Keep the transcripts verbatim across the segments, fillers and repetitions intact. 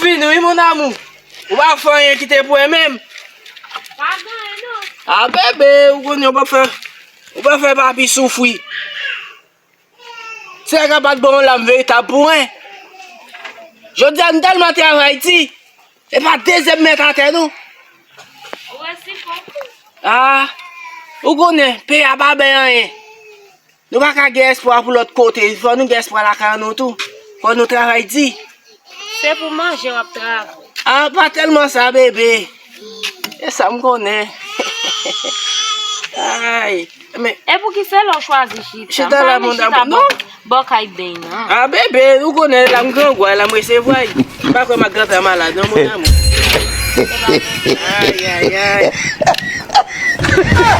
Vini wi, mon amour. Ou pa fè anyen ki te pou mwen menm. Pa gen anyen, non. A, bebe, ou konnen ou pa fè, ou pa fè papi soufri. Se ka pa t bon la, m veritab pou mwen. Jodi a, n tèlman travay di. E pa dezyèm mèt atè, non. Ou resi fò. A, ou konnen, peyi a pa bay anyen. Nou pa ka gen espwa pou lòt kote. Fò nou gen espwa lakay nou tou. Fò nou travay di. Se pou manje w ap travay. A, pa tèlman sa, bebe. E sa m konnen. Ay, men. E pou ki se lè w chwazi chita? Chita la, mon amour. Non. Bò kay beny nan. A, bebe, ou konnen la m grangou, la m resevwa. M pa kwè m ak grantè malad, non, mon amour. Ay, ay, ay.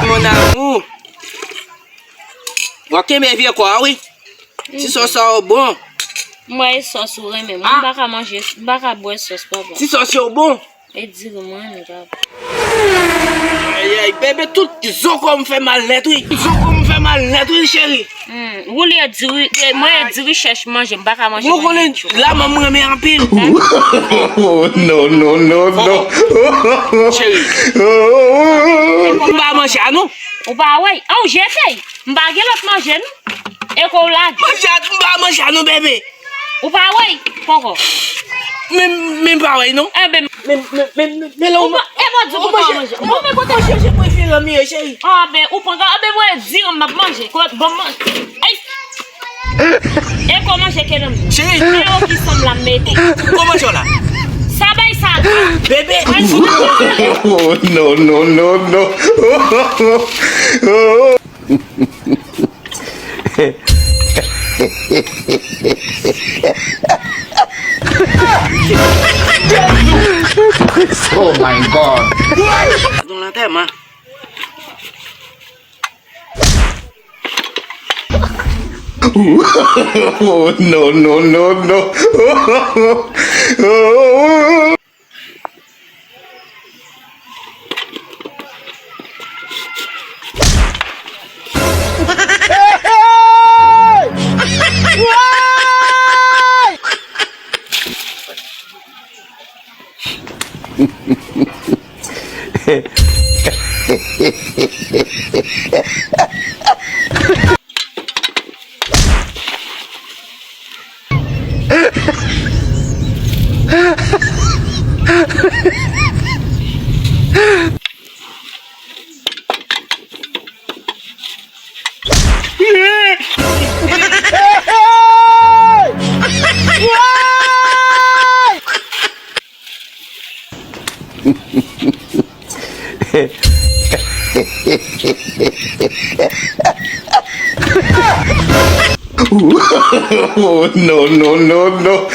Mon amour. W ap kenbe vye kò a, wi. Ti sòs sa yo bon. M wè e sòs ou renmen. Mwen, m pa ka manje, m pa ka bwè sòs, papa. Ti sòs yo bon. E diri mwen, m ka. Ay, ay, bebe, tout zo kò m fè mal nèt, wi. Zo kò m fè mal nèt, wi, cheri. Hmm, ou li e diri, e, mwen e diri chèch manje, m pa ka manje. Mwen konnen la, manman m renmen anpil. Oh, non, non, non, non. Cheri. M pa manje a, non. Ou pa wè? An, ou jete. M pa gen lòt manje, non. E ko w lage. Manje a, m pa manje a, non, bebe. Ou pa wè? Poko. Men, men m pa wè, non. Enben. Men, men, men, men, men, lè ou pa, e bon, di ou pa manje. Ou pa manje kote manje, manje preferan m ye, cheri. Anben, ou pran, anben, mwen di, m ap manje. Ko, bon, manje. Ay! E ko manje ke nan m. Cheri. E yo ki sanm la m mete. Kòman sa la? Sa bay sa la. Bebe. Ay, non, non, non, non, non. Oh my God. Don lantèman. Oh, non, non, non, non. Oh, non, non, non, non.